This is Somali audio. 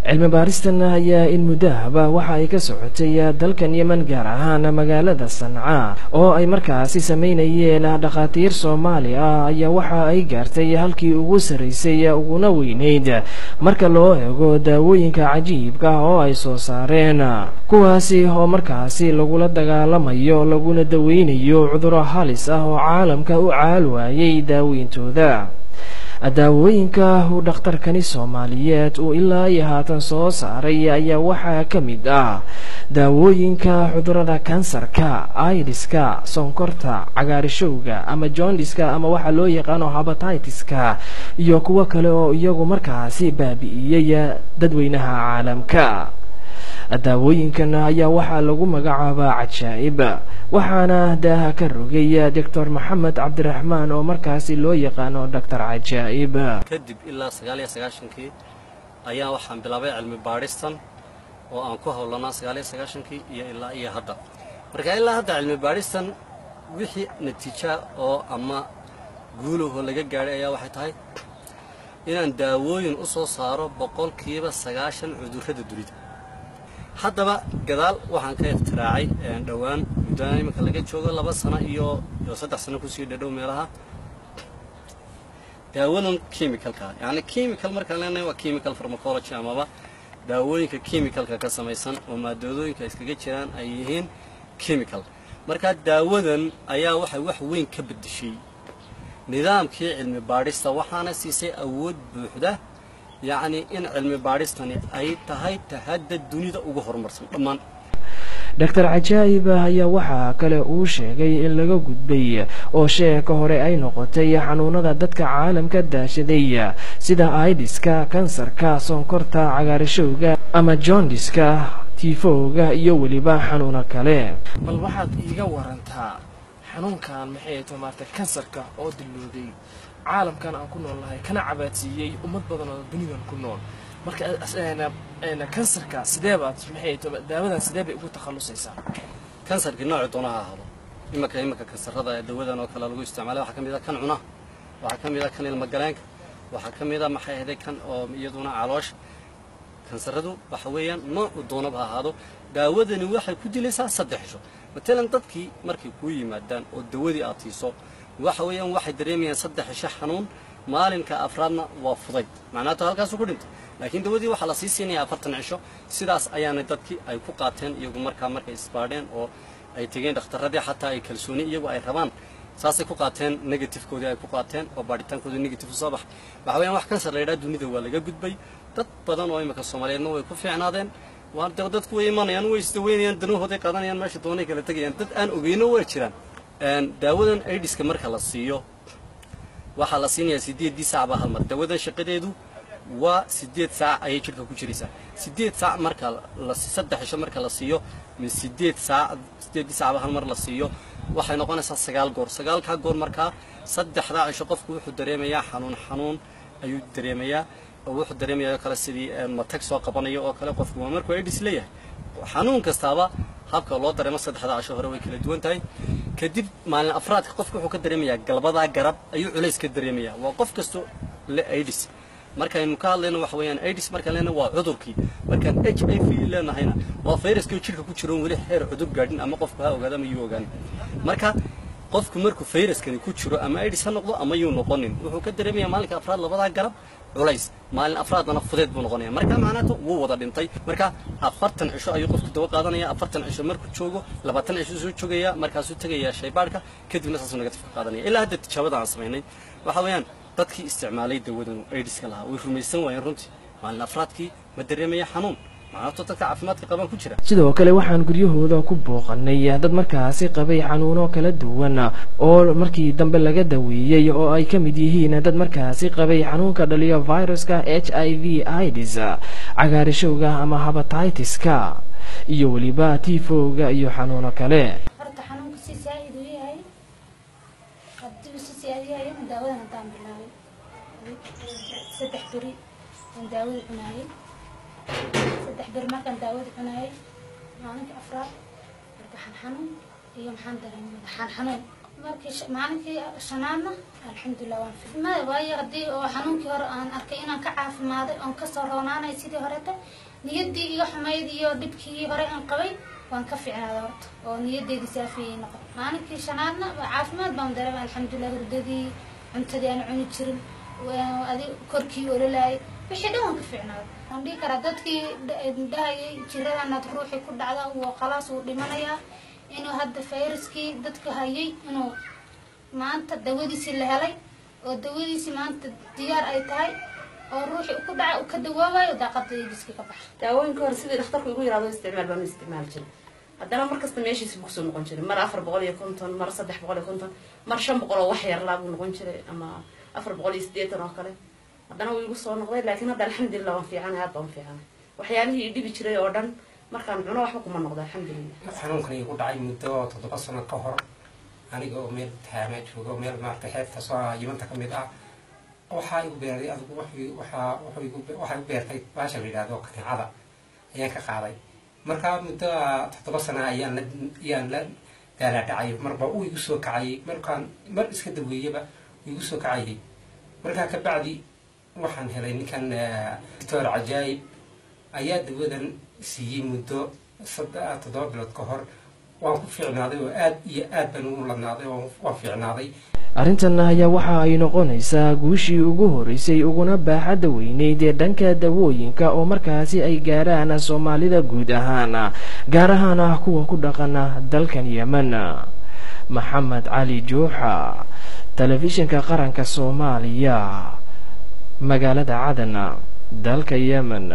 Cilmi baaristan ayaa in muddahaba waxa ay ka socotay dalkan Yemen, gaar ahaan magaalada Sanca, oo ay markaasi sameynayeen dhakhaatiir Soomaali ah, ayaa waxa ay gaartay halkii ugu sarraysay uguna weyneyd marka loo eego daawooyinka cajiibka oo ay soo saareen, kuwaasi oo markaasi lagula dagaalamayo laguna daweynayo cuduro halis ah oo caalamka u caal waayay daaweyntooda. Daawooyinka uu dhakhtarkani Soomaaliyeed uu ilaa iyo haatan soo saaray ayaa waxaa ka mid ah daawooyinka cudurada kansarka, aidiska, sonkorta, cagaarishowga ama jondiska ama waxaa loo yaqaano habatitis-ka, iyo kuwo kale oo iyagu markaasi baabi'iyey dadweynaha caalamka. Daawooyinkan ayaa waxaa lagu magacaabaa Cajaa'ib, waxaana daaha ka rogay Doctor Maxamed Cabdiraxmaan oo markaasi loo yaqaano Doctor Cajaa'ib. Kadib ilaa 99-kii ayaa waxaan bilaabay cilmi baadhistan oo aan ku howlanaa 99-kii iyo ilaa iyo hadda. Marka ilaa hadda cilmi baadhistan wixii natiija oo ama guulahoo laga gaadhay ayaa waxay tahay inaan daawooyin u soo saaro 90% cudurrada dunida. Haddaba gadaal waxaan ka ikhtiraacay dhowaan muddana iminka laga joogo 2 sano iyo 3 sano kusii dhadhow meelaha daawadan chemicalka. Yacni chemical markaan leenahay waa chemical pharmacology amaba daawooyinka chemicalka ka samaysan oo maadadooyinka iskaga jiraan ay yihiin chemical. Marka daawadan ayaa waxay wax weyn ka beddeshay nidaamkii cilmi baadhista, waxaana siisay awood buuxda, yacni in cilmi baadhistani ay tahay tahadda dunida ugu horumarsan dhammaan. Doctor Cajaa'ib ayaa waxaa kale uu sheegay in laga gudbay oo sheeka hore ay noqotay xanuunada dadka caalamka daashaday sida aidiska, kansarka, sonkorta, cagaarishowga ama jondiska, tiifowga iyo weliba xanuuno kale. Bal waxaad iiga warantaa xanuunkan maxay to maarata kansarka oo dilooday caalamkan aan ku nool nahay kana cabaadsiiyey ummad badan oo dunidan ku nool. Marka kansarka sidee baad maxay to daawadan sidee bay ugu takhalusaysaa? Kansarkii nooci doona ha ahaado, imanka kansarada dawadan oo kale lagu isticmaalay waxaa ka mid ah kan cunaha, waxaa ka mid ah kan ilmagaleenka, waxaa ka mid ah maxay ahday kan oo iyaduna caloosha. Kansaradu waxa weeyaan noocu doonaba ha ahaado, daawadani waxay ku dilaysaa 3 cisho. Matalan dadkii markay kuu yimaadaan oo dawadii aad siiso, waxa weeyaan waxay dareemayaan 3 cisho xanuun, maalinka afraadna waa fudayd, macnaha halkaasu ku dhintay. Laakiin dawadii waxaa la sii siinaya 40 cisho. Sidaas ayaana dadkii ay ku qaateen iyagu markaa markay isbaadheen oo ay tegeen dhakhtarradii, xataa ay kalsooni iyagu ay rabaan, saasay ku qaateen, negativekoodii ay ku qaateen oo baadhitaankoodii negative usoo baxay. Waxa weeyaan wax kansar la yidhaha dunida waa laga gudbay, dad badan oo imika Soomaaliyeedna way ku fiicnaadeen. Waa dadku way imanayaan, way isdaweynayaan, danahooday qaadanayaan, meesha doonay kala tegayaan. Dad aan ogeyno way jiraan. Daawadan aidiska marka la siiyo waxaa la siinayaa 8-dii saac baa hal mar. Daawadan shaqadeedu waa 8 saac ayay jidhka ku jiraysaa. 8 saac marka la 3 cisho marka la siiyo min 8 saac, 8-dii saacba hal mar la siiyo, waxay noqonaysaa 9 goor. 9-kaa goor markaa 3-daa cisho qofku wuxuu dareemayaa xanuun, xanuun ayuu dareemayaa oo wuxuu dareemayaa oo kale sidii matag soo qabanayo oo kale. Qofku waa markuu AIDS leeyahay, xanuun kastaaba habka loo dareemo 3-da cisho hore way kala duwan tahay. Kadib maalin afraadka qofku wuxuu ka dareemayaa galbadaa garab ayuu culays ka dareemayaa. Waa qof kasto le AIDS. Markaynu ka hadlayno waxa weeyaan AIDS markaan leenahay waa cudurkii, markaan HIV leenahayna waa fayraskii jidhka ku jiro weli heer cudur gaadhin, ama qofku ha ogaado ama yuu ogaan. Marka qofku markuu fayraskani ku jiro, ama AIDS ha noqdo ama yuu noqonin, wuxuu ka dareemayaa maalinka afraad labadaa garab culays, maalin afraadna fudeed buu noqonaya. Marka macnaha wuu wada dhintay. Marka 40 cisho ayuu qofku dawo qaadanaya. 40 cisho markuu joogo, 20 cisho soo joogaya, markaasuu tegayaa shaybaadhka, kadibna saasuu negative ka qaadanaya. Ilaa hadda tijaabada aan samaynay waxa weeyaan dadkii isticmaalay dawadan AIDSka lahaa way rumaysan waayeen runtii, maalin afraadkii ma dareemaya xanuun, macnaha dadka caafimaadka qabaan ku jira. Sidoo kale waxaan guryahooda ku booqanay dad markaasi qabay xanuuno kala duwan oo markii dambe laga daweeyey, oo ay ka mid yihiin dad markaasi qabay xanuunka dhaliyo viruska HIV AIDS, cagaarishowga ama habatitis-ka, iyo weliba tifowga iyo xanuuno kale. Horta xanuunka si saa'id u yahay, haddii si saa'id yahay daawadan haddaan bilaabay 3 beri aan daawada cunaayay. 3 beri markaan daawada cunaayay, maalinka afraad marka xanuun iyo maxaan dareemay, madaxaan xanuun. Markii maalinkii shanaadna alxamdulilah waan fiicnaaday, waayo haddii oo xanuunkii hore aan arkay inaan ka caafimaaday oon kasoo roonaanay sidii horeta, niyaddii iga xumayd iyo dhibkii hore aan qabay waan ka fiicnaaday horta, oo niyaddeydii saafiyay noqon. Maalinkii shanaadna caafimaad baan dareemay alxamdulilah. Hurdadii, cuntadii aan cuni jirin, adi korkii ololaayay, wixii dhan waan ka fiicnaaday. Waan dhihi karaa dadkii dhahayay jiradanaad ruuxii ku dhacda wuu khalaas wuu dhimanayaa, inuu hadda fayraskii dadka hayay inuu maanta dawadiisii la helay oo dawadiisii maanta diyaar ay tahay oo ruuxii ku dhaca uu ka dawoobayo daaqada jiska ka baxa. Daawooyinka hore sidii dhakhtarku igu yiraahdo isticmaal baan u isticmaali jiray, haddana markasta meeshiisa buu kusoo noqon jiray, mar 450, mar 350, mar 500 oo wax yarlaa buu noqon jiray, ama 480 oo kale. Haddana wuu igu soo noqday, laakiin hadda alxamdulilah waan fiicanay, aad baan u fiicanay. Waxyaalihii i dhibi jiray oo dhan markaan cuno waxba kuma noqdo alxamdulilah. Xanuunkan igu dhacay muddo 7 sano ka hor, aniga oo meel taama jooga oo meel maaragtay xeebta soo Yimanta ka mid ah. Waxaa igu beeray adigu waxaa wuxuu igu waxaa igu beertay baasha la yidhaahdo kaneecada ayaan ka qaaday. Marka muddo 7 sano ayaan la daalaadhacay, marba uu igu soo kacayay, markaan mar iska daweeyaba uu igu soo kacayay. Markaa ka bacdi waxaan helay ninkan Doctor Cajaayib ayaa dawadan siiyey muddo 7 bilood ka hor. Waan ku fiicnaaday oo aad iyo aad baan ugu ladnaaday oo waan fiicnaaday. Arrintan ayaa waxa ay noqonaysaa guushii ugu horeysay uguna baaxadda weyneyd ee dhanka dawooyinka oo markaasi ay gaaraan Soomaalida guud ahaan, gaar ahaan kuwa ku dhaqan dalkan Yemen. Maxamed Cali Juuxa, Telefishinka Qaranka Soomaaliya, magaalada Cadan, dalka Yemen.